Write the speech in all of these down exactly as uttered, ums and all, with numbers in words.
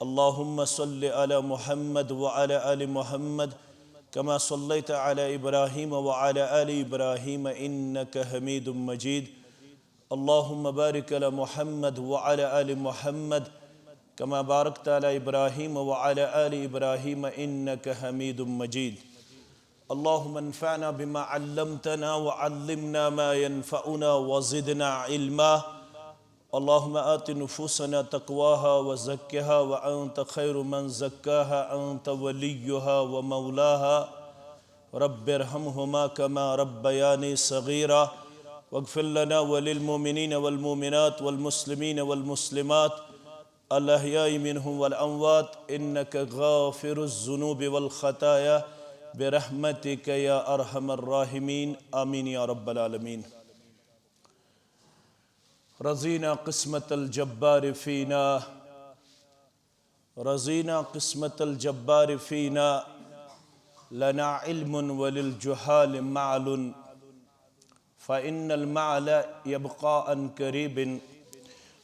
اللهم صل على محمد وعلى آل محمد كما صليت على إبراهيم وعلى آل إبراهيم إنك حميد مجيد. اللهم بارك على محمد وعلى آل محمد كما باركت على إبراهيم وعلى آل إبراهيم إنك حميد مجيد. اللهم انفعنا بما علمتنا وعلمنا ما ينفعنا وزدنا علما. اللهم آت نفوسنا تقواها وزكها وأنت خير من زكاها أنت وليها ومولاها. رب ارحمهما كما ربياني صغيرا. واغفر لنا وللمؤمنين والمؤمنات والمسلمين والمسلمات الأحياء منهم والأموات إنك غافر الذنوب والخطايا برحمتك يا أرحم الراحمين. آمين يا رب العالمين. رضينا قسمة الجبار فينا، رضينا قسمة الجبار فينا، لنا علم وللجهال معل، فإن المعل يبقى عن قريب،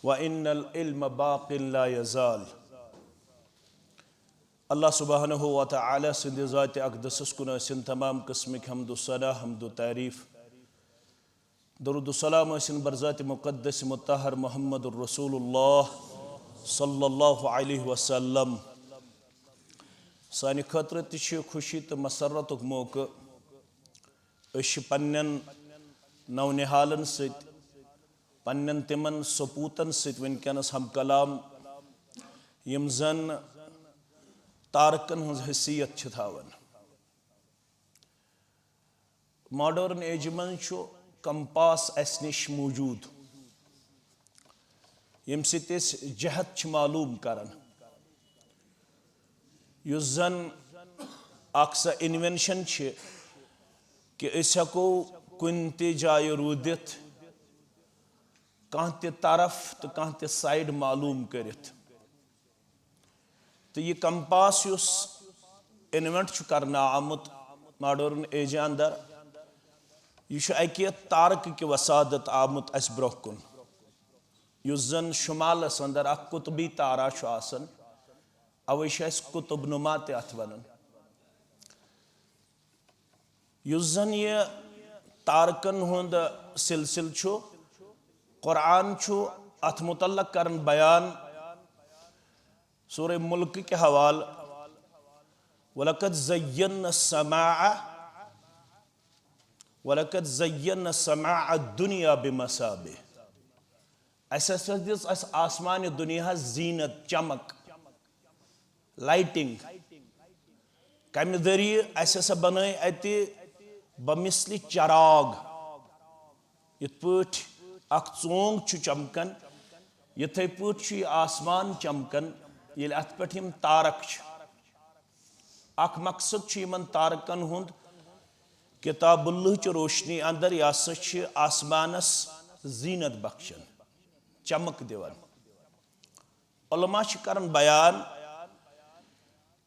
وإن العلم باق لا يزال. اللہ سبحانہ و تعالیٰ سٕنٛدِ ذاتِ اقدسس کُن ٲسِن تمام قٕسمٕکۍ حمد و ثنا، حمد و تعریٖف۔ درود و سلام ٲسِن بر ذاتِ مقدس مطہر محمد رسول اللہ صلی اللہ علیہ وسلم۔ سانہِ خٲطرٕ تہِ چھِ خوشی تہٕ مسرتُک موقعہٕ۔ أسۍ چھِ پننٮ۪ن نونہالن سۭتۍ، پننٮ۪ن تِمن سپوٗتن سۭتۍ وٕنکیٚنس ہم کلام، یِم زن تارکن ہٕنٛز حیثیت چھِ تھاوان۔ ماڈرن ایجہِ منٛز چھُ کمپاس اسہِ نِش موجود، ییٚمہِ سۭتۍ أسۍ جہت چھِ معلوم کران، یُس زن اکھ سۄ انوینشن چھِ کہِ أسۍ ہٮ۪کو کُنہِ تہِ جایہِ روٗدِتھ، کانٛہہ تہِ طرف تہٕ کانٛہہ تہِ سایڈ معلوم کٔرِتھ۔ تہٕ یہِ کمپاس یُس انوینٹ چھُ کرنہٕ آمُت ماڈرن ایجہِ اندر، یہِ چھُ اکہِ تارکہٕ کہِ وسادت آمُت اسہِ برونٛہہ کُن، یُس زن شمالس اندر اکھ قطبی تارا چھُ آسان، اوے چھِ اسہِ قطب نما تہِ اتھ ونان۔ یُس زن یہِ تارکن ہُنٛد سلسلہٕ چھُ، قرآن چھُ اتھ متعلق کران بیان سورہ ملک کہِ حوالہٕ، وَلَقَدْ زَيَّنَّا السَّمَاءَ، وَلَقَدْ زَيَّنَّا السَّمَاءَ الدُّنْيَا بِمَصَابِيحَ۔ اسہِ ہسا دِژ اسہِ آسمانہِ دُنیاہس زیٖنت، چمک، لائٹنگ۔ کمہِ ذٔریعہٕ؟ اسہِ ہسا بنٲے اتہِ بمثلِ چراغ، یِتھ پٲٹھۍ اکھ ژونگ چھُ چمکان، یِتھے پٲٹھۍ چھُ یہِ آسمان چمکان، ییٚلہِ اتھ پٮ۪ٹھ یِم تارک چھِ۔ اکھ مقصد چھُ یِمن تارکن ہُنٛد، کتاب اللہ چہِ روشنی اندر، یہِ ہسا چھِ آسمانس زیٖنت بخشان، چمک دِوان۔ علماء چھِ کران بیان،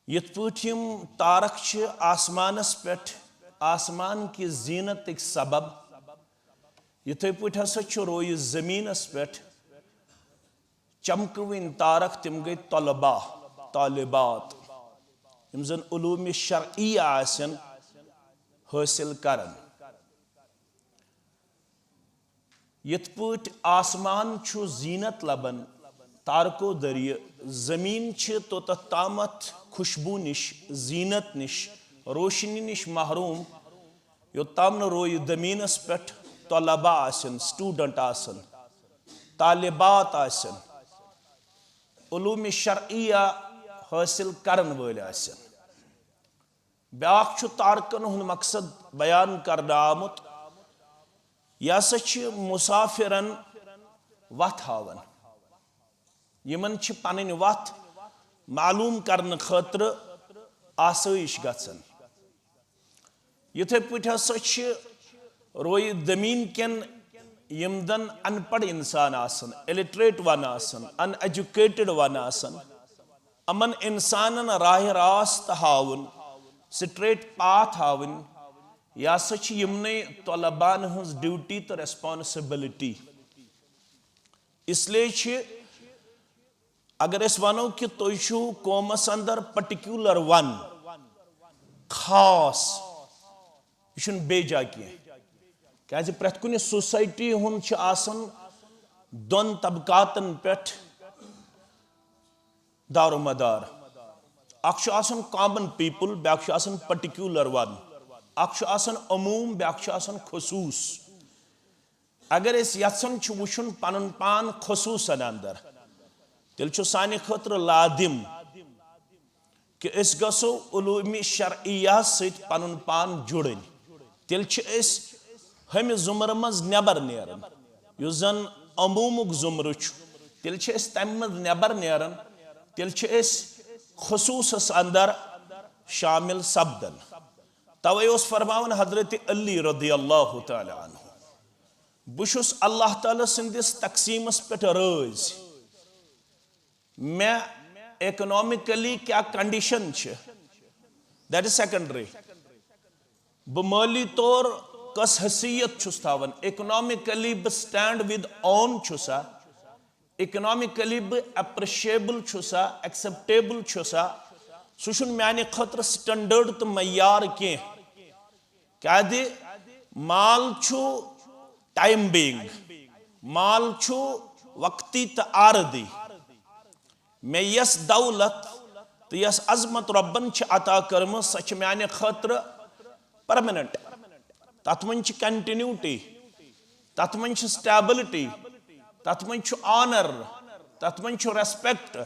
یِتھ پٲٹھۍ یِم تارک چھِ آسمانس پٮ۪ٹھ آسمان کہِ زیٖنتٕکۍ سبب، یِتھے پٲٹھۍ ہسا چھُ رویہِ زٔمیٖنس پٮ۪ٹھ چمکوٕنۍ تارک، تِم گٔے طلباء، طالبات، یِم زن علومِ شرعیہ آسن حٲصِل کران۔ یِتھ پٲٹھۍ آسمان چھُ زیٖنت لبان تارکو ذٔریعہٕ، زٔمیٖن چھِ توٚتتھ تامتھ خوشبوٗ نِش، زیٖنت نِش، روشنی نِش محروم، یوٚت تام نہٕ رویہِ زٔمیٖنس پٮ۪ٹھ طلباء آسن، سٹوڈنٹ آسن، طالبات آسن، علومِ شرعیہ حٲصِل کرن وٲلۍ آسن۔ بیٛاکھ چھُ تارکن ہُنٛد مقصد بیان کرنہٕ آمُت۔ یہِ ہسا چھِ مسافرن وتھ ہاوان۔ یِمن چھِ پنٕنۍ وتھ معلوم کرنہٕ خٲطرٕ آسٲیِش گژھان۔ یِتھے پٲٹھۍ ہسا چھِ رویہِ زٔمیٖن کٮ۪ن، یِم زن ان پڑھ انسان آسن، اِلِٹریٹ ون آسن، ان ایجوکیٹڈ ون آسن، یِمن انسانن راہ راست ہاوُن، سٹریٹ پاتھ ہاوٕنۍ، یہِ ہسا چھِ یِمنٕے طلباءن ہٕنٛز ڈیوٹی تہٕ ریسپانسبلٹی۔ اس لیے چھِ اگر أسۍ ونو کہِ تُہۍ چھِو قومس اندر پرٹیکولر ون، خاص، یہِ چھُنہٕ بیٚیہِ جایہِ کینٛہہ۔ کیازِ پرٛٮ۪تھ کُنہِ سوسایٹی ہُنٛد چھُ آسان دۄن طبقاتن پٮ۪ٹھ دارومدار۔ اکھ چھُ آسان کامن پیپل، بیٛاکھ چھُ آسان پرٹیکولر ون۔ اکھ چھُ آسان عموم، بیٛاکھ چھُ آسان خصوص۔ اگر أسۍ یژھان چھِ وٕچھُن پنُن پان خصوصن اندر، تیٚلہِ چھُ سانہِ خٲطرٕ لازم کہِ أسۍ گژھو علوم شرعیہ سۭتۍ پنُن پان جُڑٕنۍ۔ تیٚلہِ چھِ أسۍ ہُمہِ زُمرٕ منٛز نٮ۪بر نیران، یُس زن عمومُک زُمرٕ چھُ۔ تیٚلہِ چھِ أسۍ تمہِ منٛز نٮ۪بر نیران، تیٚلہِ چھِ أسۍ خصوصس اندر شامل سپدان۔ توے اوس فرماوان حضرت علی رضی اللہ تعالیٰ عنہ، بہٕ چھُس اللہ تعالیٰ سٕنٛدِس تقسیٖمس پٮ۪ٹھ رٲضۍ۔ مےٚ اکنامکلی کیٛاہ کنڈیشن چھِ، that is secondary۔ بہٕ مٲلی طور کۄس حیثیت چھُس تھاوان، اکنامکلی بہٕ stand with own چھُسا، اکنامکلی بہٕ ایپریشیبل چھُسا، ایکسپٹیبل چھُسا، سُہ چھُنہٕ میانہِ خٲطرٕ سٹینڈرڈ تہٕ معیار کینٛہہ۔ کیٛازِ مال چھُ ٹائم بینگ، مال چھُ وقتی تہٕ عارضی۔ مےٚ یۄس دولت تہٕ یۄس عظمت رۄبن چھِ عطا کٔرمٕژ، سۄ چھِ میانہِ خٲطرٕ پرماننٹ۔ تتھ منٛز چھِ کنٹینیوٹی، تتھ منٛز چھِ سٹیبلٹی، تتھ منٛز چھُ آنر، تتھ منٛز چھُ ریسپیکٹ،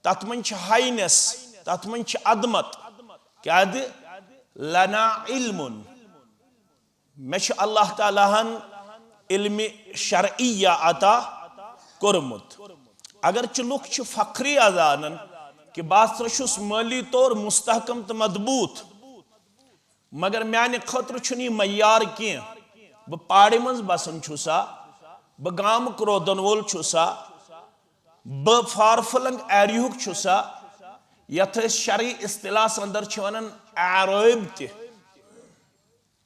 تتھ منٛز چھِ ہاینس، تتھ منٛز چھِ عظمت۔ کیٛازِ؟ لنا علم، مےٚ چھُ اللہ تعالیٰ ہن علم شرعیہ عطا کوٚرمُت۔ اگرچہِ لُکھ چھِ فخری زانان کہِ بہٕ ہسا چھُس مٲلی طور مستحکم تہٕ مضبوٗط، مگر میانہِ خٲطرٕ چھُنہٕ یہِ معیار کینٛہہ۔ بہٕ پہاڑِ منٛز بسان چھُسا، بہٕ گامُک روزن وول چھُسا، بہٕ فار فلنگ ایریاہُک چھُسا، یتھ أسۍ شرعی اصطلاحس اندر چھِ ونان عرٲب تہِ۔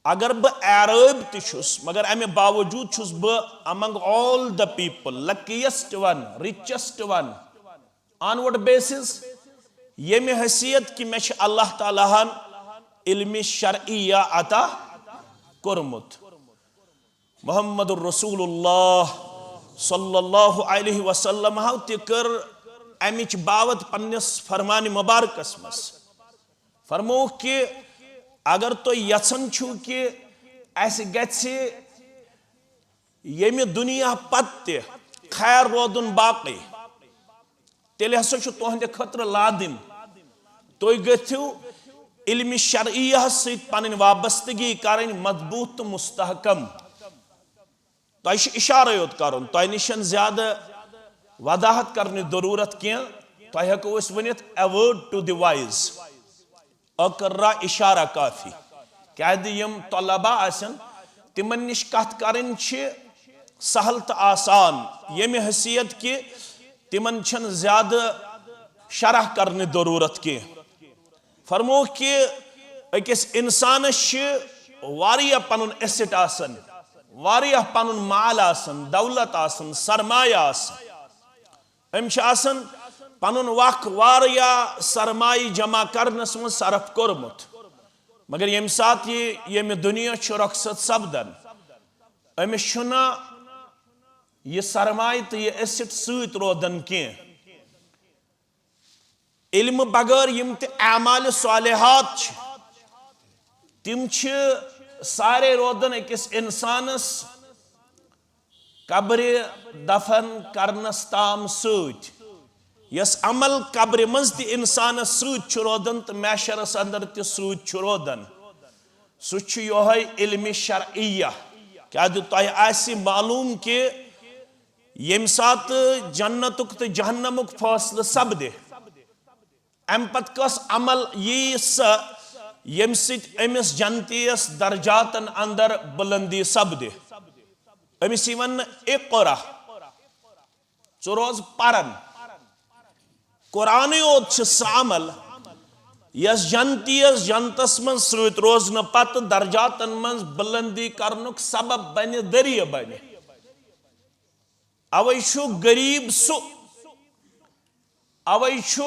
اگر بہٕ عرٲب تہِ چھُس، مگر امہِ باوجود چھُس بہٕ among all the people luckiest one, richest one۔ On what basis؟ ییٚمہِ حیثیت کہِ مےٚ چھِ اللہ تعالیٰ ہن علم شرعیہ عطا کوٚرمُت۔ محمد رسول اللہ صلی اللہ علیہ وسلم ہاو تہِ کٔر امِچ باوت پننِس فرمان مبارکس منٛز۔ فرمووُکھ کہِ اگر تُہۍ یژھان چھِو کہِ اسہِ گژھِ ییٚمہِ دُنیا پتہٕ تہِ خیر روزُن باقٕے، تیٚلہِ ہسا چھُ تُہنٛدِ خٲطرٕ لازم تُہۍ گٔژھِو علمِ شرعیہس سۭتۍ پنٕنۍ وابستگی کرٕنۍ مضبوٗط تہٕ مستحکم۔ تۄہہِ چھُ اِشارے یوت کرُن، تۄہہِ نِش چھَنہٕ زیادٕ وضاحت کرنٕچ ضروٗرت کینٛہہ۔ تۄہہِ ہٮ۪کو أسۍ ؤنِتھ، a word to the wise۔ اقرا اشارہ کافی۔ کیازِ یِم طلبہ آسن، تِمن نِش کتھ کرٕنۍ چھِ سہل تہٕ آسان، ییٚمہِ حیثیت کہِ تِمن چھنہٕ زیادٕ شرح کرنٕچ ضروٗرت کینٛہہ۔ فرمووُکھ کہِ أکِس انسانس چھِ واریاہ پنُن ایسٹ آسان، واریاہ پنُن مال آسان، دولت آسان، سرمایہ آسان۔ أمۍ چھِ آسان پنُن وق واریاہ سرمایہِ جمع کرنس منٛز صرف کوٚرمُت، مگر ییٚمہِ ساتہٕ یہِ ییٚمہِ دُنیا چھُ رۄخصت سپدان، أمِس چھُنہٕ یہِ سرمایہِ تہٕ یہِ ایسٹ سۭتۍ روزان کینٛہہ۔ علمہٕ بغٲر یِم تہِ اعمال صالحات چھِ، تِم چھِ سارے روزان أکِس انسانس قبرِ دفن کرنس تام سۭتۍ۔ یۄس عمل قبرِ منٛز تہِ انسانس سۭتۍ چھُ روزان تہٕ محشرس اندر تہِ سۭتۍ چھُ روزان، سُہ چھُ یِہوٚے علمِ شرعیہ۔ کیازِ تۄہہِ آسہِ معلوم کہِ ییٚمہِ ساتہٕ جنتُک تہٕ جہنمُک فٲصلہٕ سپدِ، امہِ پتہٕ کۄس عمل ییہِ سۄ، ییٚمہِ سۭتۍ أمِس جنتیس درجاتن اندر بلندی سپدِ؟ أمِس یی وننہٕ، اقرا، ژٕ روز پران۔ قرآنٕے یوت چھِ سۄ عمل یۄس جنتیس جنتس منٛز سۭتۍ روزنہٕ پتہٕ درجاتن منٛز بلندی کرنُک سبب بنہِ، ذٔریعہٕ بنہِ۔ اوے چھُ غریب سُہ اوے چھُ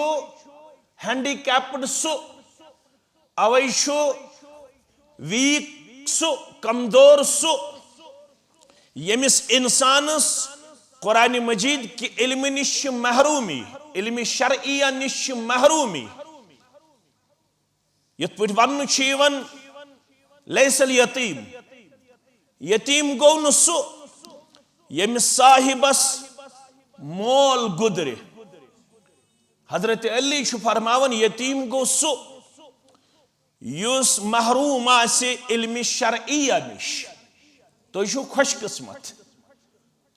ہینڈی کیپڈ سُہ، اوے چھُ ویک سُہ، کمزور سُہ، ییٚمِس انسانس قرآن مجید کہِ علمہٕ نِش چھِ محرومی، علمِ شرعیہ نِش چھِ محرومی۔ یِتھ پٲٹھۍ وننہٕ چھُ یِوان، "لیس الیتیم"، یتیٖم گوٚو نہٕ سُہ ییٚمِس صاحبس مول گُزرِ۔ حضرت علی چھُ فرماوان، یتیٖم گوٚو سُہ یُس محروم آسہِ علمِ شرعیہ نِش۔ تُہۍ چھِو خوش قسمت،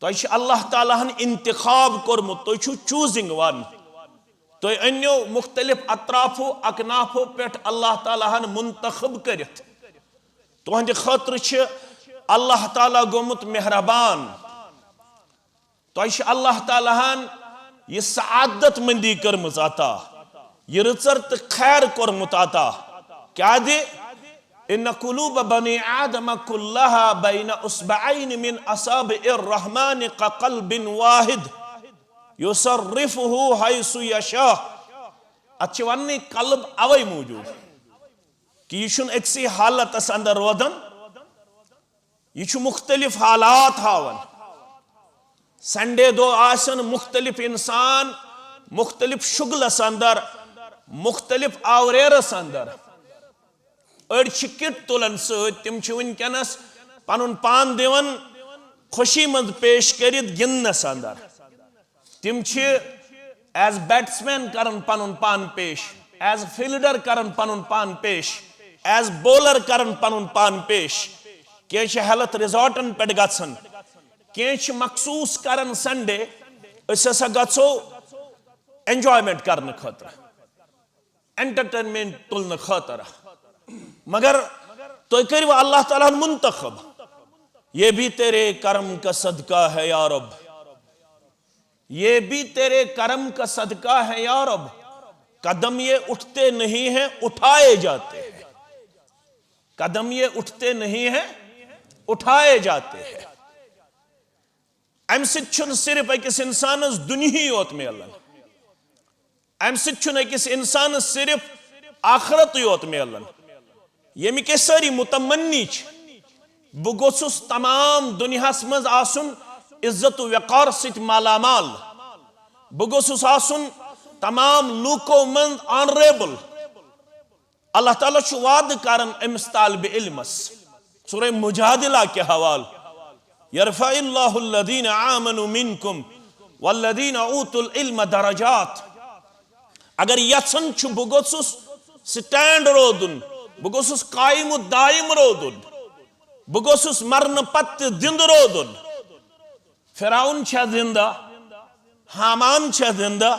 تۄہہِ چھُ اللہ تعالیٰ ہن انتخاب کوٚرمُت، تُہۍ چھِو choosing one۔ تُہۍ أنِو مختلف اطرافو اکنافو پٮ۪ٹھ اللہ تعالیٰ ہن منتخب کٔرِتھ۔ تُہنٛدِ خٲطرٕ چھِ اللہ تعالیٰ گوٚمُت مہربان۔ تۄہہِ چھِ اللہ تعالیٰ ہن یہِ سعادت مندی کٔرمٕژ عطا، یہِ رٕژر تہٕ خیر کوٚرمُت عطا۔ کیٛازِ؟ "ان قلوب بنی آدم كلها بين اصبعين من اصابع الرحمن كقلب واحد يصرفه حيث يشاء"۔ اتھ چھِ وننٕے قلب اوے موٗجوٗب کہِ یہِ چھُنہٕ أکسٕے حالتس اندر روزان، یہِ چھُ مختلف حالات ہاوان۔ سنڈے دۄہ آسن مختلف انسان مختلف شُغلس اندر، مختلف آوریرس اندر۔ أڑۍ چھِ کِٹ تُلان سۭتۍ، تِم چھِ وٕنکیٚنس پنُن پان دِوان خوشی منٛز پیش کٔرِتھ گِنٛدنس اندر۔ تِم چھِ as batsman کران پنُن پان پیش، as fielder کران پنُن پان پیش، as bowler کران پنُن پان پیش۔ کینٛہہ چھِ ہیلتھ ریزارٹن پٮ۪ٹھ گژھان، کینٛہہ چھِ مخصوٗص کران سنڈے، أسۍ ہسا گژھو انجوائمنٹ کرنہٕ خٲطرٕ، انٹرٹینمنٹ تُلنہٕ خٲطرٕ۔ مگر تُہۍ کٔرِو اللہ تعالیٰ ہن منتخب، "یہ بھی تیرے کرم کا صدقہ ہے یا رب، یہ بھی تیرے کرم کا صدقہ ہے یا رب، قدم یہ اٹھتے نہیں ہیں، اٹھائے جاتے ہیں، قدم یہ اٹھتے نہیں ہیں، اٹھائے جاتے ہیں۔" امہِ سۭتۍ چھُنہٕ صرف أکِس انسانس دُنیاہٕے یوت میلان، امہِ سۭتۍ چھُنہٕ أکِس انسانس صرف آخرتٕے یوت میلان۔ ییٚمِکۍ أسۍ سٲری متمنی چھِ، بہٕ گوٚژھُس تمام دُنیاہس منٛز آسُن عزت و وقار سۭتۍ مالا مال، بہٕ گوٚژھُس آسُن تمام لوٗکو منٛز آنریبل۔ اللہ تعالیٰ چھُ وعدٕ کران أمِس طالبِ علمس۔ سورہ مجادلہ کہِ حوالہٕ، "یرفع اللہ الذین آمنوا منکم والذین اوتوا العلم درجات۔" اگر یژھان چھُ بہٕ گوٚژھُس سٹینڈ روزُن، بہٕ گوٚژھُس قائم و دائم روزُن، بہٕ گوٚژھُس مرنہٕ پتہٕ تہِ زندٕ روزُن۔ فرعون چھا زندہ؟ ہامان چھا زندہ؟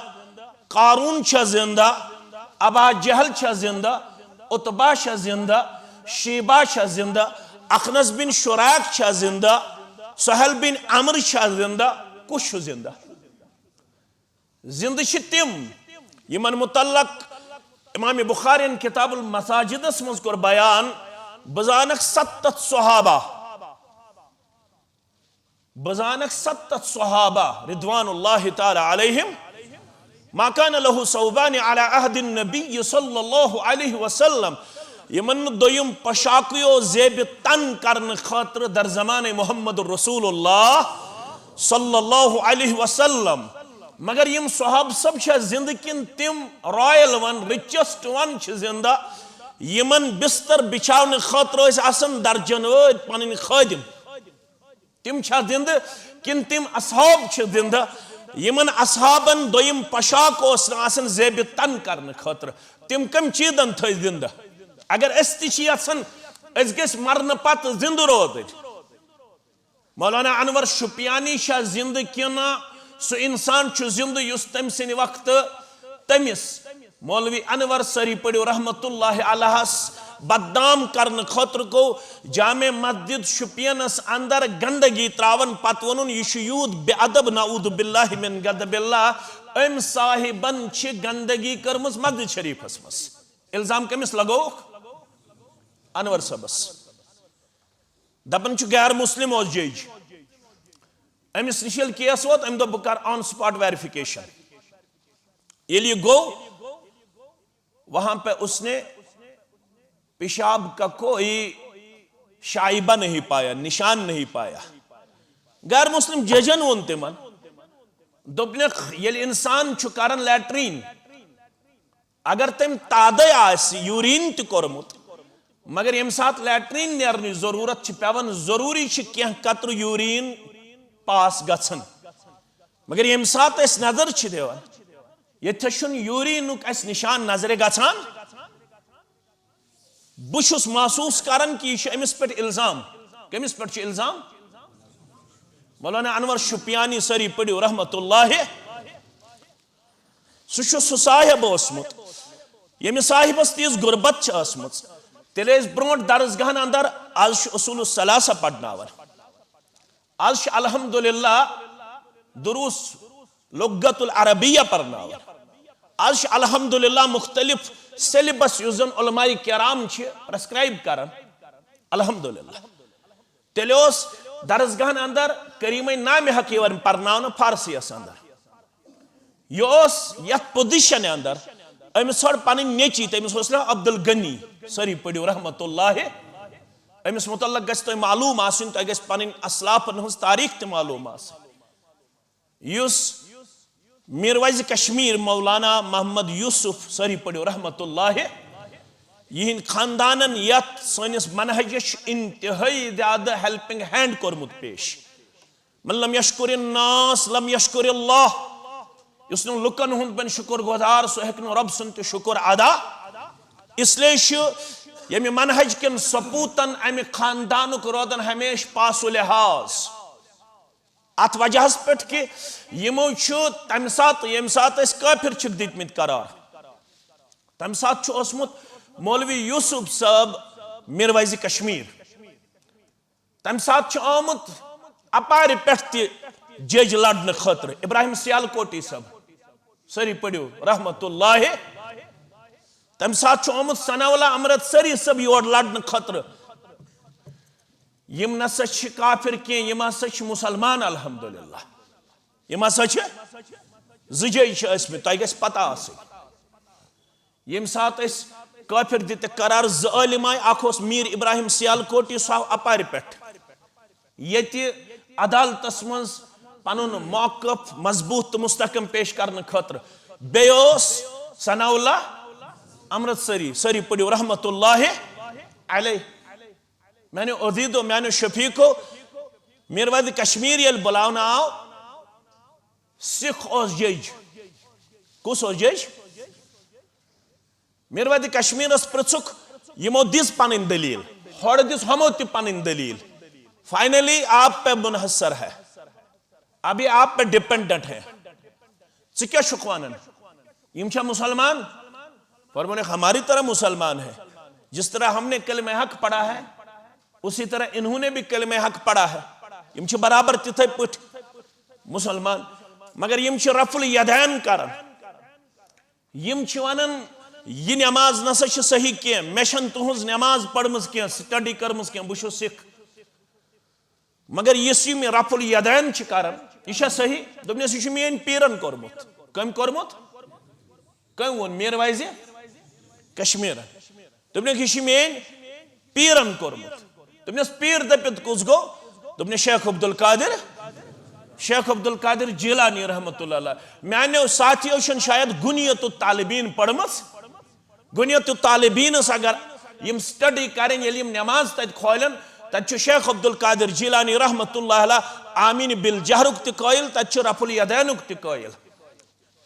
قارون چھا زندہ؟ ابا جہل چھا زندہ؟ عتبہ چھا زندہ؟ شیبہ چھا زندہ؟ اخنس بن شراق چھا زندہ؟ سہل بن عمرو چھا زندہ؟ کُس چھُ زندہ؟ زندٕ چھِ تِم یِمن متعلق امام بخارین کتاب المساجدس منٛز کوٚر بیان، بہٕ زانکھ ستتھ صحابہ، بہٕ زانکھ ستتھ صحابہ رضوان اللہ تعالی علیہم، ما کان لہ ثوبان علی عہد النبی صلی اللہ علیہ وسلم، یِمن نہٕ دوٚیِم پوشاکٕے اوس زیبہِ تن کرنہٕ خٲطرٕ در زمانہ محمد رسول اللہ صلی اللہ علیہ وسلم۔ مگر یِم صحابہ سب چھا زندٕ کِنہٕ تِم رائل ون، رچسٹ ون چھِ زندہ، یِمن بستر بچھاونہٕ خٲطرٕ ٲسۍ آسان درجن وٲدۍ پنٕنۍ خٲدم؟ تِم چھا زندٕ کِنہٕ تِم اصحاب چھِ زندٕ، یِمن اصحابن دوٚیِم پوشاک اوس نہٕ آسان زیبہِ تن کرنہٕ خٲطرٕ؟ تِم کم چیٖزن تھٲے زندٕ؟ اگر أسۍ تہِ چھِ یژھان أسۍ گٔژھۍ مرنہٕ پتہٕ زندٕ روزٕنۍ، مولانا انور شُپیانی چھا زندٕ کِنہٕ سُہ انسان چھُ زندٕ یُس تٔمۍ سٕنٛدِ وقتہٕ تٔمِس مولوی انور سری پٔڑِو رحمت اللہ علیہس بدنام کرنہٕ خٲطرٕ گوٚو جامع مسجد شُپینس اندر گندگی تراون، پتہٕ ووٚنُن، "یہِ چھُ یوٗت بے ادب، نعوذ باللہ من غضب اللہ، أمۍ صاحبن چھِ گندگی کٔرمٕژ مسجد شریفس منٛز۔" الزام کٔمِس لگووُکھ؟ انور صٲبس۔ دپان چھُ غیر مسلم اوس جج۔ أمِس نِش ییٚلہِ کیس ووت، أمۍ دوٚپ، "بہٕ کرٕ on spot verification۔" ییٚلہِ یہِ گوٚو، وہاں پہ اس نے پیشاب کا کوئی شائبہ نہیں پایا، نشان نہیں پایا۔ غیر مسلم ججن ووٚن تِمن، دوٚپنکھ، ییٚلہِ انسان چھُ کران لیٹرین، اگر تٔمۍ تادے آسہِ یوریٖن تہِ کوٚرمُت، مگر ییٚمہِ ساتہٕ لیٹرین نیرنٕچ ضروٗرت چھِ پٮ۪وان، ضروٗری چھِ کینٛہہ قطرٕ یوریٖن پاس گژھان۔ مگر ییٚمہِ ساتہٕ أسۍ نظر چھِ دِوان، ییٚتہِ چھُنہٕ یوریٖنُک اَسہِ نِشان نظرِ گژھان۔ بہٕ چھُس محسوٗس کران کہِ یہِ چھُ أمِس پٮ۪ٹھ الزام۔ کٔمِس پٮ۪ٹھ چھُ الزام؟ مولانا انور شُپیانی، سٲری پٔرِو رحمتہ اللہ۔ سُہ چھُ سُہ صاحب اوسمُت، ییٚمِس صاحبس تیٖژ غربت چھِ ٲسمٕژ۔ تیٚلہِ ٲسۍ برونٛٹھ درسگاہن اندر، از چھُ اصول الثلاثہ پرناوان، از چھُ الحمدللہ دروس لغت العربیہ پرناوان، از چھُ الحمدللہ مختلف سیلبس یُس زن علماء کرام چھِ پرسکرائب کران۔ الحمدللہ۔ تیٚلہِ اوس درسگاہن اندر کریمے نامہِ حق یِوان پرناونہٕ فارسیس اندر۔ یہِ اوس یتھ پوزیشن اندر، أمِس ژھٕنۍ پنٕنۍ نیٚچی، تٔمِس اوس ناو عبدالغنی، سٲری پٔرِو رحمتہ اللہ۔ أمِس متعلق گژھِ تۄہہِ معلوم آسٕنۍ، تۄہہِ گژھِ پنٕنۍ اسلافن ہٕنٛز تاریخ تہِ معلوم آسٕنۍ۔ یُس میرویز کشمیر مولانا محمد یوسف، سٲری پٔرِو رحمتہ اللہ، یِہنٛدۍ خاندانن یتھ سٲنِس منہجس چھُ انتہٲئی زیادٕ ہیلپنگ ہینڈ کوٚرمُت پیش۔ من لم یشکر الناس لم یشکر اللہ۔ یُس نہٕ لُکن ہُنٛد بنہِ شُکر گُزار، سُہ ہیٚکہِ نہٕ رۄب سُنٛد تہِ شُکر ادا۔ اس لیے چھُ ییٚمہِ منہج کٮ۪ن سپوٗتن امہِ خاندانُک روزان ہمیشہِ پاس و لحاظ۔ اتھ وجہس پٮ۪ٹھ کہِ یِمو چھُ تمہِ ساتہٕ، ییٚمہِ ساتہٕ أسۍ کٲفر چھِکھ دِتمٕتۍ قرار، تمہِ ساتہٕ چھُ اوسمُت مولوی یوسف صٲب میرویز کشمیر۔ تمہِ ساتہٕ چھُ آمُت اپارِ پٮ۪ٹھ تہِ جج لڑنہٕ خٲطرٕ، ابراہیم سیالکوٹی صٲب، سٲری پٔرِو رحمتہ اللہ۔ تمہِ ساتہٕ چھُ آمُت ثناء اللہ امرتسری صٲب یور لڑنہٕ خٲطرٕ۔ یِم نسا چھِ کافر کینٛہہ، یِم ہسا چھِ مسلمان، الحمدللہ۔ یِم ہسا چھِ زٕ جج چھِ ٲسمٕتۍ، تۄہہِ گژھِ پتہ آسٕنۍ۔ ییٚمہِ ساتہٕ أسۍ کٲفر دِتِکھ قرار، زٕ عٲلِم آے، اکھ اوس میٖر ابراہیم سیالکوٹی، سُہ آو اپارِ پٮ۪ٹھ، ییٚتہِ عدالتس منٛز پنُن موقف مضبوط تہٕ مستحکم پیش کرنہٕ خٲطرٕ۔ بیٚیہِ اوس ثناء اللہ امرتسری، سٲری پٔرِو رحمتہ اللہ علیہ۔ میانیو عزیزو، میانیو شفیقو، میرویز کشمیر ییٚلہِ بُلاونہٕ آو، سکھ اوس جج۔ کُس اوس جج؟ میرویز کشمیرس پرژھُکھ، یِمو دِژ پنٕنۍ دلیل، ہورٕ دِژ ہُمو تہِ پنٕنۍ دلیل۔ فائنلی آپ پہ منحصر ہے، اب یہ آپ پہ ڈیپینڈنٹ ہے۔ ژٕ کیٛاہ چھُکھ ونان؟ یِم چھا مسلمان؟ فرمونے، ہماری طرح مسلمان ہے۔ جس طرح ہم نے کلمہ حق پڑھا ہے، اسی طرح انہوں نے بھی کلمہ حق پڑھا ہے۔ یِم چھِ برابر تِتھے پٲٹھۍ مسلمان، مگر یِم چھِ رفع الیدین کران۔ یِم چھِ ونان، یہِ نماز نسا چھِ صحیح کینٛہہ، مےٚ چھَنہٕ تُہٕنٛز نماز پٔرمٕژ کینٛہہ، سٹڈی کٔرمٕژ کینٛہہ، بہٕ چھُس سکھ۔ مگر یُس یہِ مےٚ رفع الیدین چھِ کران، یہِ چھا صحیح؟ دوٚپنَس، یہِ چھُ میٛٲنۍ پیٖرن کوٚرمُت۔ کٔمۍ کوٚرمُت؟ کٔمۍ ووٚن؟ میرویزِ کشمیرن۔ دوٚپنَکھ، یہِ چھِ میٛٲنۍ پیٖرن کوٚرمُت۔ دوٚپنَس، پیٖر دٔپِتھ کُس گوٚو؟ دوٚپنَس، شیخ عبدالقادر، شیخ عبدالقادر جیلانی رحمتہ اللہ علیہ۔ میٛانیو ساتھیو چھَنہٕ شاید غنیت الطالبین پٔرمٕژ۔ غنیت الطالبینس اگر یِم سٹڈی کرن، ییٚلہِ یِم نماز تتہِ کھولن، تتہِ چھُ شیخ عبدالقادر جیلانی رحمتہ اللہ علیہ آمین بالجہرُک تہِ قٲیل، تتہِ چھُ رفع الیدینُک تہِ قٲیل۔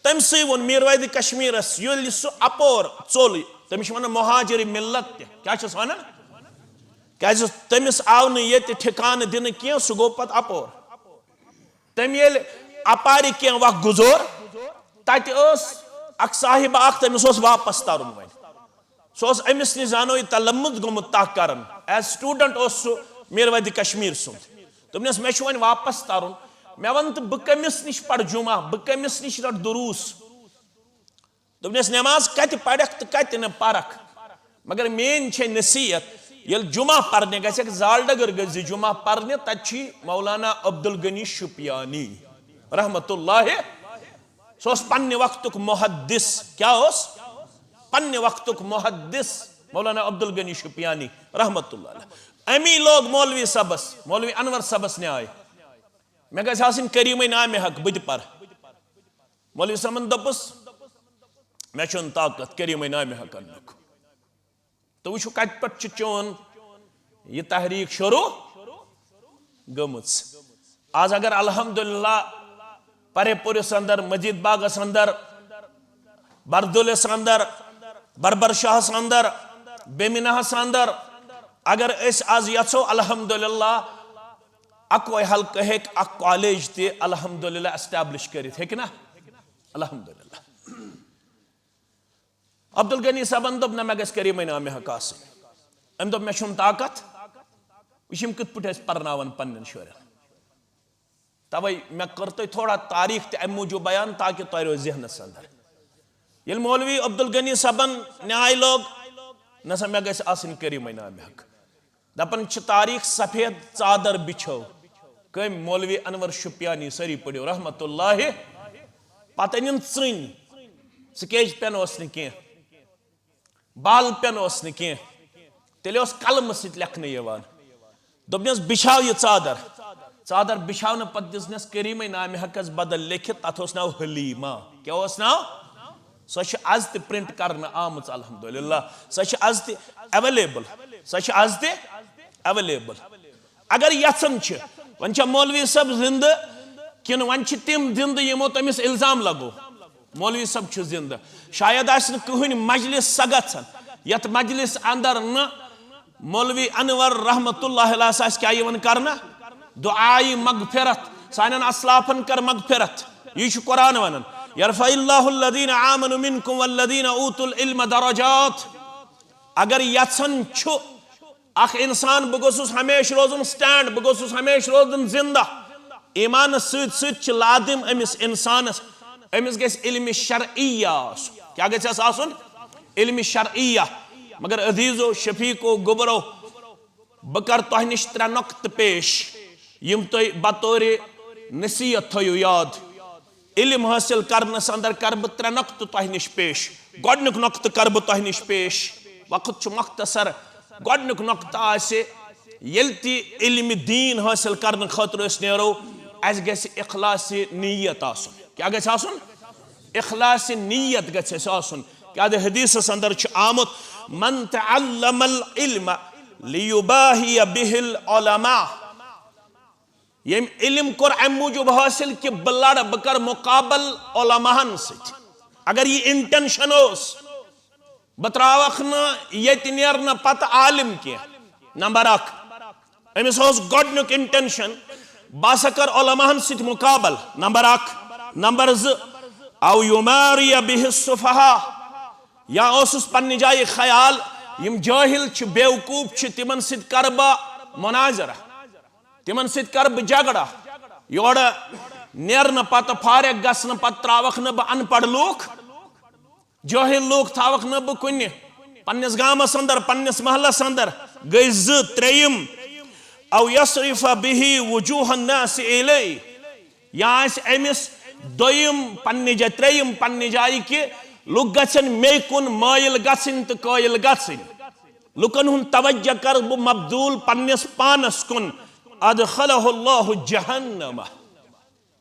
تٔمۍ سٕے ووٚن میرویز کشمیرس، ییٚلہِ سُہ اپور ژوٚل، تٔمِس چھِ ونان مہاجر ملت تہِ۔ کیٛاہ چھِس ونان؟ کیٛازِ تٔمِس آو نہٕ ییٚتہِ ٹھکانہٕ دِنہٕ کینٛہہ، سُہ گوٚو پتہٕ اپور۔ تٔمۍ ییٚلہِ اپارِ کینٛہہ وق گُزور، تتہِ ٲس اکھ صاحب اکھ، تٔمِس اوس واپس ترُن وۄنۍ۔ سُہ اوس أمِس نِش زانو یہِ تلمُت گوٚمُت تاہ کران۔ As student اوس سُہ میرویدِ کشمیر سُنٛد۔ دوٚپنس، مےٚ چھُ وۄنۍ واپس ترُن۔ مےٚ وَن تہٕ بہٕ کٔمِس نِش پرٕ جمعہ، بہٕ کٔمِس نِش رٹہٕ دروٗس؟ دوٚپنس، نماز کتہِ پرکھ تہٕ کتہِ نہٕ پرکھ، مگر میٲنۍ چھے نصیحت، ییٚلہِ جمعہ پرنہِ گژھکھ، زالڈگر گژھِ جمعہ پرنہِ، تتہِ چھُے مولانا عبدالغنی شُپیانی رحمتہ اللہ۔ سُہ اوس پننہِ وقتُک محدث۔ کیٛاہ اوس؟ پننہِ وقتُک محدث مولانا عبدالغنی شُپیانی رحمتہ اللہ علیہ۔ امی لوگ مولوی صٲبس، مولوی انور صٲبس نیاے، مےٚ گژھِ آسٕنۍ کریٖمٕے نامہِ حق، بہٕ تہِ پرٕ۔ مولوی صٲبن دوٚپُس، مےٚ چھُنہٕ طاقت کریٖمٕے نامہِ حق اننُک۔ تہٕ وٕچھِو، کتہِ پٮ۪ٹھ چھِ چون یہِ تحریک شروع گٔمٕژ۔ آز اگر الحمدللہ پرے پوٗرِس اندر، مجید باغس اندر، بردُلِس اندر، بربر شاہس اندر، بیمناہس اندر، اگر أسۍ آز یژھو الحمدللہ اکوے حلقہٕ ہیٚکہِ اکھ کالج تہِ الحمدللہ establish کٔرِتھ، ہیٚکہِ نا؟ الحمدللہ۔ عبدالغنی صٲبن دوٚپ، نہ، مےٚ گژھِ کریٖمٕے نامہِ حق آسٕنۍ۔ أمۍ دوٚپ، مےٚ چھُنہٕ طاقت، وٕچھ یِم کِتھ پٲٹھۍ ٲسۍ پرناوان پننٮ۪ن شُرٮ۪ن۔ توے مےٚ کٔر تۄہہِ تھوڑا تاریخ تہِ امہِ موٗجوٗب بیان تاکہ تۄہہِ روزِ ذہنس اندر۔ ییٚلہِ مولوی عبدالغنی صٲبن نیاے لوگ، نہ سا، مےٚ گژھِ آسٕنۍ کریٖمٕے نامہِ حق۔ دپان چھِ تاریخ، سفید ژادر بچھو۔ کٔمۍ؟ مولوی انور شُپیانی، سٲری پٔرِو رحمتہ اللہ۔ پتہٕ أنِن ژٕنۍ، سکیچ پین اوس نہٕ کینٛہہ، بال پین اوس نہٕ کینٛہہ، تیٚلہِ اوس قلمہٕ سۭتۍ لیکھنہٕ یِوان۔ دوٚپنس، بچھاو یہِ ژادر۔ ژادر بچھاونہٕ پتہٕ دِژنس کریٖمٕے نامہِ حقس بدل لیکھِتھ، تتھ اوس ناو حلیمہ۔ کیٛاہ اوس ناو؟ سۄ چھِ از تہِ پرنٹ کرنہٕ آمٕژ الحمدللہ، سۄ چھِ از تہِ اویلیبل، سۄ چھِ از تہِ اویلیبل۔ اگر یژھان چھِ، وۄنۍ چھا مولوی صٲب زندٕ کِنہٕ وۄنۍ چھِ تِم زندٕ یِمو تٔمِس الزام لگو؟ مولوی صٲب چھُ زندٕ۔ شاید آسہِ نہٕ کٕہٕنۍ مجلس سۄ گژھان یتھ مجلس اندر نہٕ مولوی انور رحمتہ اللہ علیہ آسہِ کیٛاہ یِوان کرنہٕ؟ دعایہِ مغفرت، سانٮ۪ن اسلافن کر مغفرت۔ یہِ چھُ قرآن ونان، یرفع اللہ الذین آمنوا منکم والذین اوتوا العلم درجات۔ اگر یژھان چھُ اکھ انسان، بہٕ گوٚژھُس ہمیشہِ روزُن سٹینڈ، بہٕ گوٚژھُس ہمیشہِ روزُن زندہ۔ ایمانس سۭتۍ سۭتۍ چھِ لازم أمِس انسانس، أمِس گژھِ علمِ شرعیہ آسُن۔ کیٛاہ گژھِ اَسہِ آسُن؟ علمِ شرعیہ۔ مگر عزیزو، شفیقو، گوٚبرو، بہٕ کرٕ تۄہہِ نِش ترٛےٚ نۄقطہٕ پیش، یِم تُہۍ بطورِ نصیحت تھٲیِو یاد۔ علم حٲصِل کرنس اندر کرٕ بہٕ ترٛےٚ نۄقطہٕ تۄہہِ نِش پیش۔ گۄڈٕنیُک نۄقطہٕ کرٕ بہٕ تۄہہِ نِش پیش۔ وقت چھُ مختصر۔ گۄڈٕنیُک نۄقطہٕ آسہِ، ییٚلہِ تہِ علمِ دیٖن حٲصِل کرنہٕ خٲطرٕ أسۍ نیرو، اَسہِ گژھِ اخلاصِ نیت آسُن۔ کیٛاہ گژھِ آسُن؟ اخلاصِ نیت گژھِ اَسہِ آسُن۔ کیٛازِ حدیثس اندر چھُ آمُت، من تعلم العلم لیباہی بہ العلماء۔ ییٚمۍ علم کوٚر امہِ موٗجوٗب حٲصِل کہِ بہٕ لڑٕ، بہٕ کرٕ مُقابل علماہن سۭتۍ۔ اگر یہِ انٹینشن اوس، بہٕ تراوکھ نہٕ ییٚتہِ نیرنہٕ پتہٕ عالم کینٛہہ۔ نمبر اکھ، أمِس اوس گۄڈٕنیُک انٹینشن، بہٕ ہسا کرٕ علماہن سۭتۍ مُقابل۔ نمبر اکھ۔ نمبر زٕ، او یماری بہ السفہاء، یا اوسُس پننہِ جایہِ خیال، یِم جٲہل چھِ، بیوقوف چھِ، تِمن سۭتۍ کرٕ بہٕ مناظرہ۔ تِمن سۭتۍ کرٕ بہٕ جھگڑٕ۔ یورٕ نیرنہٕ پتہٕ، فارغ گژھنہٕ پتہٕ تراوکھ نہٕ بہٕ ان پڑھ لوٗکھ، جٲہل لوٗکھ تھاوکھ نہٕ بہٕ کُنہِ۔ پننِس گامس اندر، پننِس محلس اندر گٔے زٕ۔ ترٛیٚیِم، او یصرف بہ وجوہ الناس الی، یا آسہِ أمِس دوٚیِم پننہِ جایہِ، ترٛیٚیِم پننہِ جایہِ کہِ لُکھ گژھن مے کُن مٲیِل گژھٕنۍ تہٕ قٲیِل گژھٕنۍ۔ لُکن ہُنٛد توجہ کرٕ بہٕ مبذول پننِس پانس کُن۔ ادخلہ اللہ جہنم۔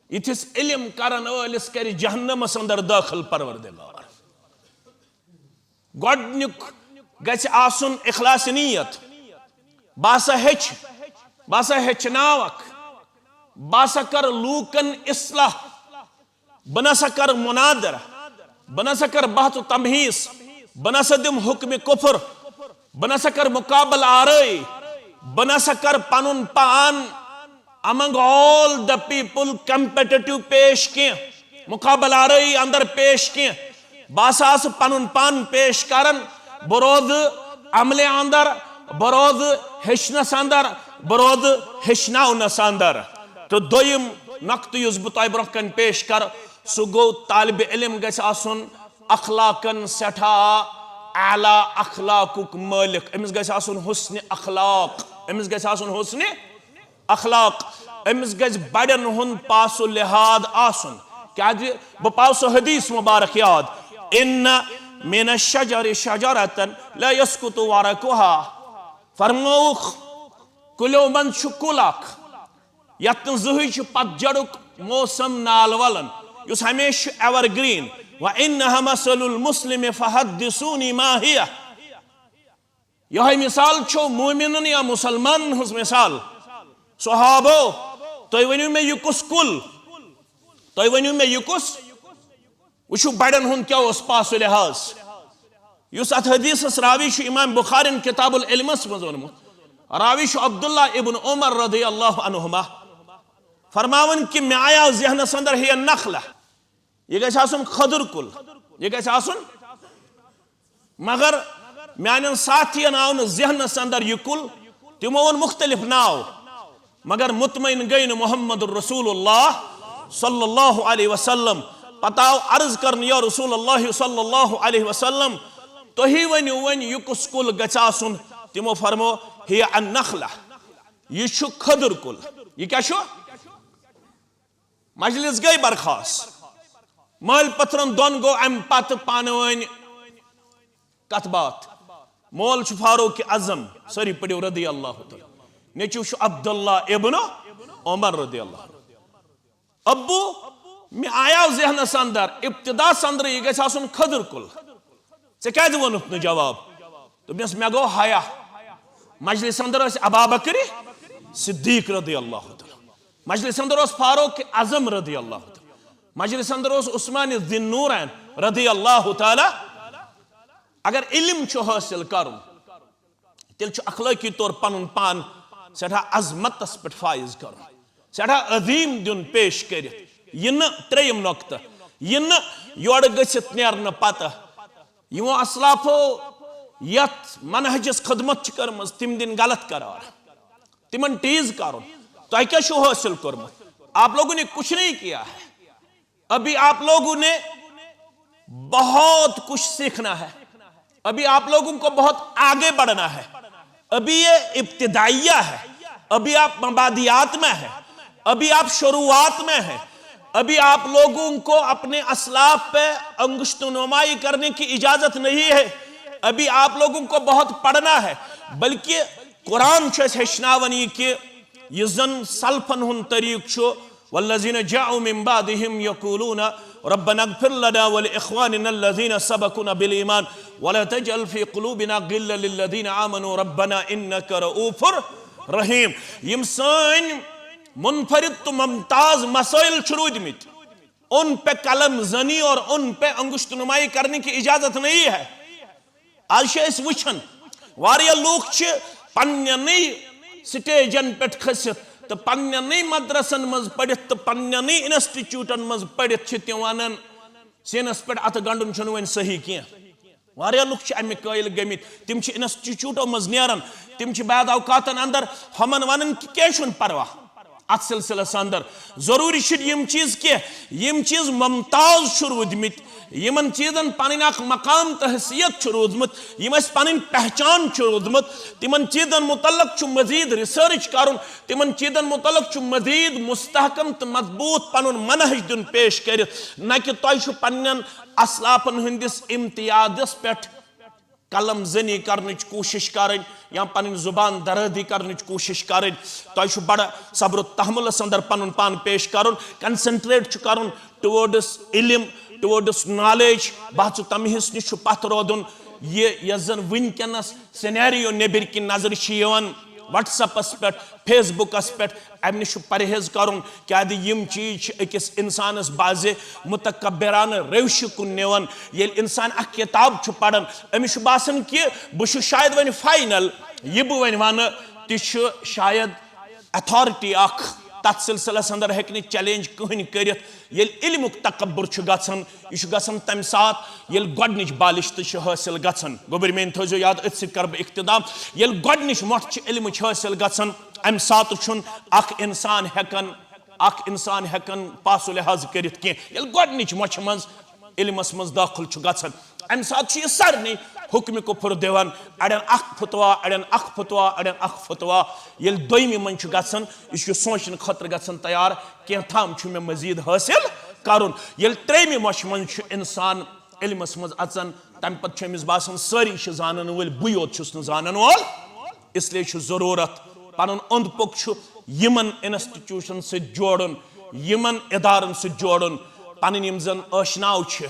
یِتھِس علم کرن وٲلِس کرِ جہنمس اندر دٲخل پروردگار۔ گۄڈنیُک گژھِ آسُن اخلاص نیت۔ بہٕ ہسا ہیٚچھِ، بہٕ ہسا ہیٚچھناوکھ، بہٕ ہسا کرٕ لوٗکن اصلاح۔ بہٕ نہ سا کرٕ مناظرہ، بہٕ نہ سا کرٕ بحث و تمحیص، بہٕ نہ سا دِمہٕ حکمِ کفر، بہٕ نہ سا کرٕ مقابلہٕ آرٲیی، بہٕ نہ سا کرٕ پنُن پان among all the people competitive پیش کینٛہہ، مقابلہٕ آرٲیی اندر پیش کینٛہہ۔ بہٕ ہسا آسہٕ پنُن پان پیش کران، بہٕ روزٕ عملہِ اندر، بہٕ روزٕ ہیٚچھنس اندر، بہٕ روزٕ ہیٚچھناونس اندر۔ تہٕ دوٚیِم نۄقطہٕ یُس بہٕ تۄہہِ برونٛہہ کنہِ پیش کرٕ، سُہ گوٚو، طالبِ علم گژھِ آسُن اخلاقن سٮ۪ٹھاہ اعلیٰ اخلاقُک مٲلِک۔ أمِس گژھِ آسُن حسنِ اخلاق، أمِس گژھِ آسُن حسنِ اخلاق۔ أمِس گژھِ بڑٮ۪ن ہُنٛد پاس و لحاظ آسُن، کیازِ بہٕ پاو سُہ حدیث مبارک یاد، ان من الشجر شجرة لا يسقط ورقها۔ فرمووُکھ، کُلیو منٛز چھُ کُل اکھ یتھ نہٕ زٕہٕے چھُ پتجھڑُک موسم نال ولان، یُس ہمیشہِ چھُ ایور گرین۔ وانها مثل المسلم فحدثوني ما هي۔ یہے مثال چھو مومنن یا مسلمانن ہنز مثال۔ صحابو، تُہۍ ؤنِو مےٚ، یہِ کُس کُل؟ تُہۍ ؤنِو مےٚ، یہِ کُس؟ وٕچھِو، بڑٮ۪ن ہُنٛد کیٛاہ اوس پاس و لحاظ۔ یُس اتھ حدیثس راوی چھُ، امام بخارین کتاب العلمس منٛز ووٚنمُت، راوی چھُ عبداللہ ابن عمر رضی اللہ عنہما، فرماوان کہ مےٚ آیاو ذہنس اندر، ہی نخلہ، یہِ گژھِ آسُن کھٔدٕر کُل، یہِ گژھِ آسُن۔ مگر میانٮ۪ن ساتھین آو نہٕ ذہنس اندر یہِ کُل، تِمو ووٚن مختلف ناو، مگر مطمئن گٔے نہٕ محمد رسول اللہ صلی اللہ علیہ وسلم۔ پتہٕ آو عرض کرنہٕ، یا رسول اللہ صلی اللہ علیہ وسلم، تُہی ؤنِو وۄنۍ، یہِ کُس کُل گژھِ آسُن؟ تِمو فرمو، ہی النخلہ، یہِ چھُ کھٔدٕر کُل۔ یہِ کیٛاہ چھُ؟ مجلس گٔے برخاست۔ مٲلۍ پٔتھرن دۄن گوٚو امہِ پتہٕ پانہٕ ؤنۍ کتھ باتھ۔ مول چھُ فاروق اعظم، سٲری پٔرِو رضی اللہ تعالیٰ۔ نیٚچو چھُ عبداللہ ابن عمر رضی اللہ۔ ابو، مےٚ آیاو ذہنس اندر، ابتدا سندرٕ یہِ گژھِ آسُن کھٔدٕر کُل۔ ژےٚ کیازِ ووٚنُتھ نہٕ جواب؟ دوٚپنس، مےٚ گوٚو حیا۔ مجلس اندر ٲسۍ ابابکر صدیق رضی اللہ تعالیٰ، مجلس اندر اوس فاروق اعظم رضی اللہ تعالیٰ، مجلس اندر اوس عثمان ذی النورین رضی اللہ تعالیٰ۔ اگر علم چھُ حٲصِل کرُن، تیٚلہِ چھُ اخلٲقی طور پنُن پان سٮ۪ٹھاہ عظمتس پٮ۪ٹھ فائز کرُن، سٮ۪ٹھاہ عظیم دیُن پیش کٔرِتھ۔ یہِ نہٕ، ترٛیٚیِم نۄقطہٕ، یہِ نہٕ یورٕ گٔژھِتھ نیرنہٕ پتہٕ یِمو اسلافو یتھ منہجس خدمت چھِ کٔرمٕژ، تِم دِن غلط قرار، تِمن ٹیز کرُن۔ تۄہہِ کیٛاہ چھُو حٲصِل کوٚرمُت؟ آپ لوگوں نے کچھ نہیں کیا ہے۔ ابھی آپ لوگوں نے بہت کچھ سیکھنا ہے، ابھی آپ لوگوں کو بہت آگے بڑھنا ہے۔ ابھی یہ ابتدائیہ ہے، ابھی آپ مبادیات میں ہیں، ابھی آپ شروعات میں ہیں۔ ابھی آپ لوگوں کو اپنے اسلاف پہ انگشت نمائی کرنے کی اجازت نہیں ہے۔ ابھی آپ لوگوں کو بہت پڑھنا ہے، بلکہ قرآن چھُ اَسہِ ہیٚچھناوان یہِ کہِ یُس زن سلفن ہُنٛد طریقہٕ چھُ، والذین جاءوا من بعدهم یقولون ربنا اغفر لنا ولاخواننا الذین سبقونا بالایمان ولا تجعل فی قلوبنا غلا للذین آمنوا ربنا انک رؤوف رحیم۔ یِم سٲنۍ منفرد تہٕ ممتاز مسائل چھِ روٗدمٕتۍ، ان پہ قلم زنی اور ان پہ انگشت نمائی کرنے کی اجازت نہیں ہے۔ آز چھِ أسۍ وٕچھان، واریاہ لوٗکھ چھِ پننٮ۪نٕے سٹیجن پٮ۪ٹھ کھٔسِتھ تہٕ پننٮ۪نٕے مدرسن منٛز پٔرِتھ تہٕ پننٮ۪نٕے انسٹیٹیوٹن منٛز پٔرِتھ چھِ تِم ونان، سینس پٮ۪ٹھ اتھٕ گنڈُن چھُنہٕ وۄنۍ صحیح کینٛہہ۔ واریاہ لُکھ چھِ امہِ قٲیِل گٔمٕتۍ، تِم چھِ انسٹیٹیوٹو منٛز نیران، تِم چھِ بعض اوقاتن اندر ہُمن ونان کہِ کینٛہہ چھُنہٕ پرواہ۔ اتھ سلسلس اندر ضروٗری چھِ یِم چیٖز کینٛہہ، یِم چیٖز ممتاز چھِ روٗدمٕتۍ، یِمن چیٖزن پنٕنۍ اکھ مقام تہٕ حیثیت چھُ روٗدمُت، یِم اَسہِ پنٕنۍ پہچان چھُ روٗدمُت، تِمن چیٖزن متعلق چھُ مزید ریسرچ کرُن، تِمن چیٖزن متعلق چھُ مزید مستحکم تہٕ مضبوط پنُن منہج دیُن پیش کٔرِتھ، نہ کہِ تۄہہِ چھُ پننٮ۪ن اسلافن ہٕنٛدِس امتیازس پٮ۪ٹھ قلم زنی کرنٕچ کوٗشش کرٕنۍ یا پنٕنۍ زبان درٲدی کرنٕچ کوٗشش کرٕنۍ۔ تۄہہِ چھُ بڑٕ صبر و تحملس اندر پنُن پان پیش کرُن، کنسنٹریٹ چھُ کرُن ٹُورڈس علم، ٹُورڈس نالیج۔ بہٕ چھُ تمہِ حصہٕ نِش چھُ پتھ روزُن۔ یہِ یۄس زن وٕنکیٚنس سینیریو نیبر کِنۍ نظرِ چھِ یِوان، وٹس ایپس پٮ۪ٹھ، فیس بُکس پٮ۪ٹھ، امہِ نِش چھُ پرہیز کرُن، کیازِ یِم چیٖز چھِ أکِس انسانس بعضِ متکبرانہٕ روشہِ کُن نِوان۔ ییٚلہِ انسان اکھ کتاب چھُ پران، أمِس چھُ باسان کہِ بہٕ چھُس شاید وۄنۍ فاینل، یہِ بہٕ وۄنۍ ونہٕ، تہِ چھُ شاید اتھارٹی اکھ، تتھ سلسلس اندر ہیٚکہِ نہٕ چیلنج کٕہٕنۍ کٔرِتھ۔ ییٚلہِ علمُک تکبر چھُ گژھان، یہِ چھُ گژھان تمہِ ساتہٕ ییٚلہِ گۄڈنِچ بالشت چھِ حٲصِل گژھان۔ گوٚبرۍ میٲنۍ تھٲوزیو یاد، أتھۍ سۭتۍ کرٕ بہٕ اختتام۔ ییٚلہِ گۄڈنِچ مۄٹھ چھِ علمٕچ حٲصِل گژھان، امہِ ساتہٕ چھُنہٕ اکھ انسان ہٮ۪کان، اکھ انسان ہٮ۪کان پاس و لحاظ کٔرِتھ کینٛہہ۔ ییٚلہِ گۄڈنِچ مۄچھِ منٛز علمس منٛز دٲخل چھُ گژھان، امہِ ساتہٕ چھُ یہِ سارنٕے حکمِ کفر دِوان، اڑٮ۪ن اکھ فتوا، اڑٮ۪ن اکھ فتوا، اڑٮ۪ن اکھ فتوا۔ ییٚلہِ دوٚیمہِ منٛز چھُ گژھان، یہِ چھُ سونٛچنہٕ خٲطرٕ گژھان تیار، کینٛہہ تام چھُ مےٚ مزید حٲصِل کرُن۔ ییٚلہِ ترٛیٚیمہِ مۄچھِ منٛز چھُ انسان علمس منٛز اژان، تمہِ پتہٕ چھُ أمِس باسان سٲری چھِ زانن وٲلۍ، بٕے یوت چھُس نہٕ زانن وول۔ اس لیے چھُ ضروٗرت پنُن اوٚنٛد پوٚک چھُ یِمن انسٹیٹیوشن سۭتۍ جوڑُن، یِمن ادارن سۭتۍ جوڑُن، پنٕنۍ یِم زن آشناو چھِ۔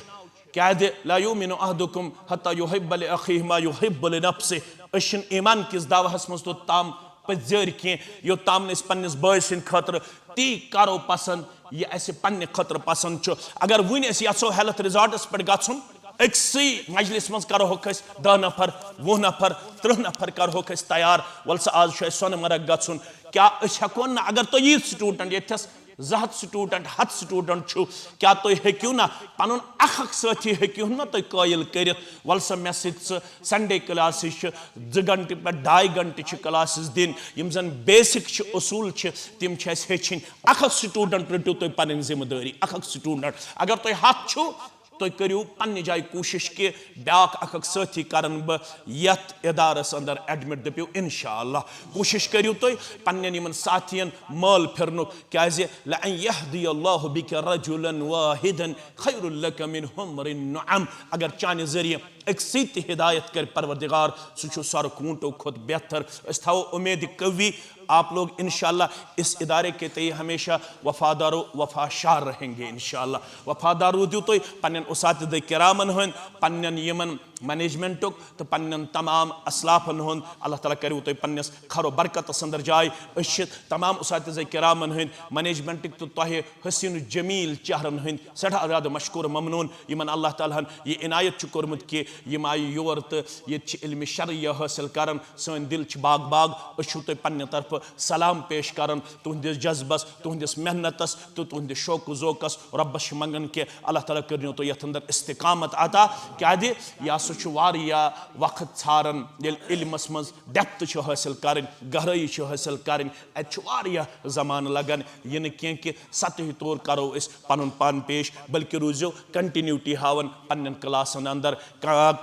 کیازِ لا یؤمن احدکم حتی یحب لأخیہ ما یحب لنفسہ۔ أسۍ چھِنہٕ ایمان کِس دعوہس منٛز توٚت تام پٔزۍ زٲرۍ کینٛہہ، یوٚت تام نہٕ أسۍ پننِس بٲے سٕنٛدِ خٲطرٕ تی کرو پسند، یہِ اسہِ پننہِ خٲطرٕ پسند چھُ۔ اگر وُنہِ أسۍ یژھو ہیلتھ ریزارٹس پٮ۪ٹھ گژھُن، أکسٕے مجلس منٛز کرہوکھ أسۍ دَہ نفر، وُہ نفر، ترٕٛہ نفر کرہوکھ أسۍ تیار، ول سا آز چھُ اسہِ سۄنہٕ مرگ گژھُن۔ کیٛاہ أسۍ ہٮ۪کون نہٕ، اگر تُہۍ ییٖتۍ سٹوڈنٹ ییٚتھس زٕ ہتھ سٹوڈنٹ، ہتھ سٹوڈنٹ چھُ، کیٛاہ تُہۍ ہیٚکِو نہ پنُن اکھ اکھ سٲتھی ہیٚکِو نہ تُہۍ قٲیل کٔرِتھ؟ ول سا مےٚ سۭتۍ ژٕ سنڈے کلاسز چھِ، زٕ گھنٹہٕ پٮ۪ٹھ ڈاے گھنٹہٕ چھِ کلاسز دِنۍ، یِم زن بیسک چھِ، اصوٗل چھِ، تِم چھِ اسہِ ہیٚچھِنۍ۔ اکھ اکھ سٹوڈنٹ رٔٹِو تُہۍ پنٕنۍ ذمہٕ دٲری، اکھ اکھ سٹوڈنٹ۔ اگر تُہۍ ہتھ چھِو، تُہۍ کٔرِو پننہِ جایہِ کوٗشش کہِ بیٛاکھ اکھ اکھ سٲتھی کرن بہٕ یتھ ادارس اندر ایڈمٹ، دٔپِو انشاءاللہ۔ کوٗشش کٔرِو تُہۍ پننٮ۪ن یِمن ساتھین مٲل پھرنُک، کیازِ لأن یہدی اللہ بک رجلا واحدا خیر لک من حمر النعم۔ اگر چانہِ ذٔریعہٕ أکسٕے تہِ ہدایت کرِ پروردگار، سُہ چھُ سرٕ خوٗنٹو کھۄتہٕ بہتر۔ أسۍ تھاوو اُمید قوی، آپ لوگ انشاءاللہ اس ادارے کے تئیں ہمیشہ وفادار و وفا شار رہیں گے انشاءاللہ۔ وفادار روٗدِو تُہۍ پننٮ۪ن اساتذہ کرامن ہٕنٛدۍ، پننٮ۪ن یِمن مینجمنٹُک تہٕ پننٮ۪ن تمام اسلافن ہُنٛد۔ اللہ تعالیٰ کٔرِو تُہۍ پننِس خیر و برکتس اندر جاے۔ أسۍ چھِ تمام اساتذہ کرامن ہٕنٛدۍ، مینجمنٹٕکۍ تہٕ تۄہہِ حسین و جمیل چہرن ہٕنٛدۍ سٮ۪ٹھاہ زیادٕ مشکور ممنون، یِمن اللہ تعالیٰ ہن یہِ عنایت چھُ کوٚرمُت کہِ یِم آیہِ یور تہٕ ییٚتہِ چھِ علمِ شرعیہ حٲصِل کران۔ سٲنۍ دِل چھِ باغ باغ۔ أسۍ چھِو تۄہہِ پننہِ طرفہٕ سلام پیش کران تُہنٛدِس جذبس، تُہنٛدِس محنتس تہٕ تُہنٛدِس شوق و ذوقس۔ رۄبس چھِ منگان کہِ اللہ تعالیٰ کٔرِنو تۄہہِ یتھ اندر استقامت عطا۔ کیازِ یہِ ہسا چھُ واریاہ وقت ژھاران، ییٚلہِ علمس منٛز ڈیپتھ چھِ حٲصِل کرٕنۍ، گہرٲیی چھِ حٲصِل کرٕنۍ، اتہِ چھُ واریاہ زمانہٕ لگان۔ یہِ نہٕ کینٛہہ کہِ سطحی طور کرو أسۍ پنُن پان پیش، بلکہِ روٗزِو کنٹینیوٹی ہاوان پننٮ۪ن کلاسن اندر۔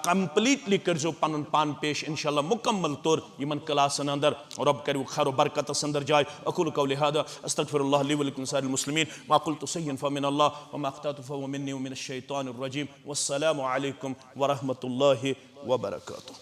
کمپلیٹلی کٔرزیو پنُن پان پیش انشاءاللہ مکمل طور یِمن کلاسن اندر۔ رۄب کٔرِو خیر و برکتس اندر جاے۔ اقول قولی هذا، استغفر الله لي ولكم سائر المسلمين، ما قلت شيئا فمن الله، وما اخطأت فهو مني ومن الشيطان الرجيم۔ والسلام عليكم ورحمة الله وبركاته۔